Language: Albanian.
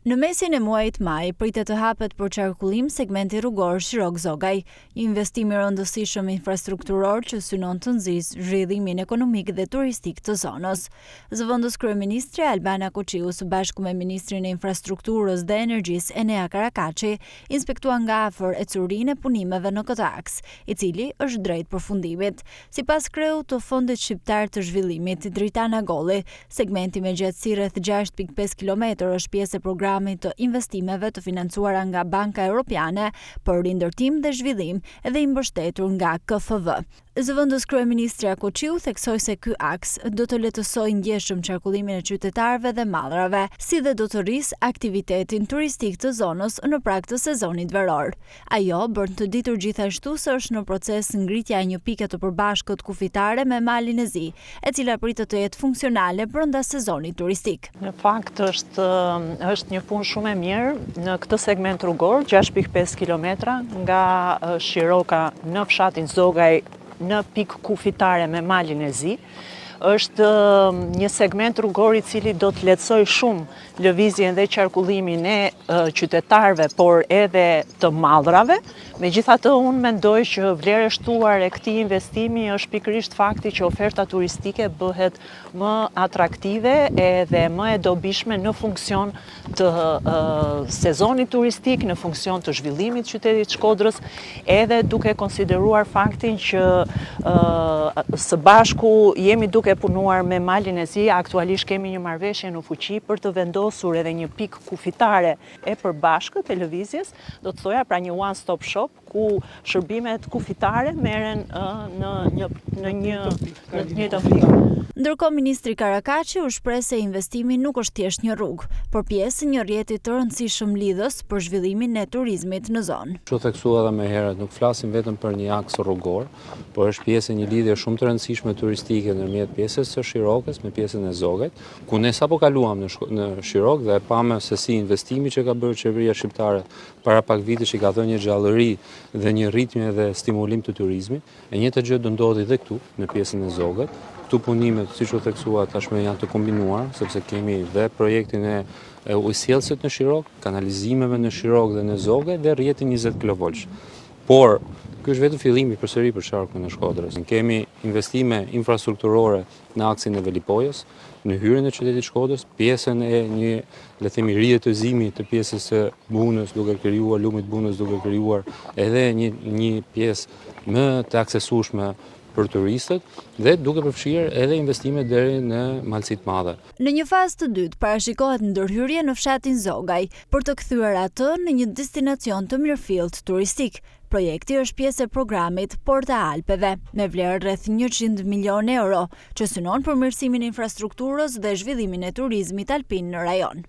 Në mesin e muajit maj pritet të hapet për qarkullim segmenti rrugor Shirokë-Zogaj, një investim i rëndësishëm infrastrukturor që synon të nxisë zhvillimin ekonomik dhe turistik të zonës. Zëvendës kryeministrja Albana Koçiu së bashku me ministrin e Infrastrukturës dhe Energjisë Enea Karakaçi inspektuan nga afër ecurinë e punimeve në këtë aks, i cili është drejt përfundimit. Sipas kreut të Fondit Shqiptar të Zhvillimit, Dritan Agolli, segmenti me gjatësi rreth 6,5 kilometër është pjesë e programit të investimeve të financuara nga Banka Europiane për Rindërtim dhe Zhvillim dhe i mbështetur nga KFV. Zëvendës kryeministrja Koçiu theksoi se ky aks do të lehtësojë ndjeshëm qarkullimin e qytetarëve dhe mallrave, si dhe do të rrisë aktivitetin turistik të zonës në prag të sezonit veror. Ajo bën të ditur gjithashtu se është në proces ngritja e një pike të përbashkët kufitare me Malin e Zi, e cila pritet të jetë funksionale brenda sezonit turistik. Në fakt është është një punë shumë e mirë në këtë segment rrugor, 6.5 kilometra nga Shiroka në fshatin Zogaj në pikë kufitare me Malin e Zi. Është një segment rrugor i cili do të lehtësojë shumë lëvizjen dhe qarkullimin e qytetarëve, por edhe të mallrave. Megjithatë, unë mendoj që vlerë e shtuar e këtij investimi është pikërisht fakti që oferta turistike bëhet më atraktive edhe më e dobishme në funksion të sezonit turistik, në funksion të zhvillimit të qytetit të Shkodrës, edhe duke konsideruar faktin që së bashku jemi duke punuar me Malin e Zi, aktualisht kemi një marrëveshje në fuqi për të vendosur edhe një pikë kufitare e përbashkët e lëvizjes, do të thoja pra një one stop shop ku shërbimet kufitare merren në një në një në të njëjtën pikë. Ndërkohë ministri Karakaçi u shpreh se investimi nuk është thjesht një rrugë, por pjesë e një rrjeti të rëndësishëm lidhës për zhvillimin e turizmit në zonë. Siç u theksua edhe më herët, nuk flasim vetëm për një aks rrugor, por është pjesë e një lidhje shumë të rëndësishme turistike ndërmjet pjesës së Shirokës me pjesën e Zogajt, ku ne sapo kaluam në në Shirokë dhe pamë se si investimi që ka bërë qeveria shqiptare para pak vitesh i ka dhënë një gjallëri dhe një rritje dhe stimulim të turizmit. E njëjta gjë do ndodhi dhe këtu, në pjesën e Zogajt. Këtu punimet, siç u theksua, tashmë janë të kombinuara, sepse kemi dhe projektin e ujësjellësit në Shirokë, kanalizimeve në Shirokë dhe në Zogaj dhe rrjetin 20 kilovoltsh. Por, ky është vetëm fillimi përsëri për qarkun e Shkodrës. Kemi investime infrastrukturore në aksin e Velipojës, në hyrjen e qytetit të Shkodrës, pjesën e një, le të themi, rijetëzimi të pjesës së Bunës, duke krijuar lumit Bunës, duke krijuar edhe një një pjesë më të aksesueshme për turistët dhe duke përfshirë edhe investime deri në Malësi të Madhe. Në një fazë të dytë parashikohet ndërhyrje në fshatin Zogaj, për të kthyer atë në një destinacion të mirëfilltë turistik. Projekti është pjesë e programit Porta e Alpeve, me vlerë rreth 100 milionë euro, që synon përmirësimin e infrastrukturës dhe zhvillimin e turizmit alpin në rajon.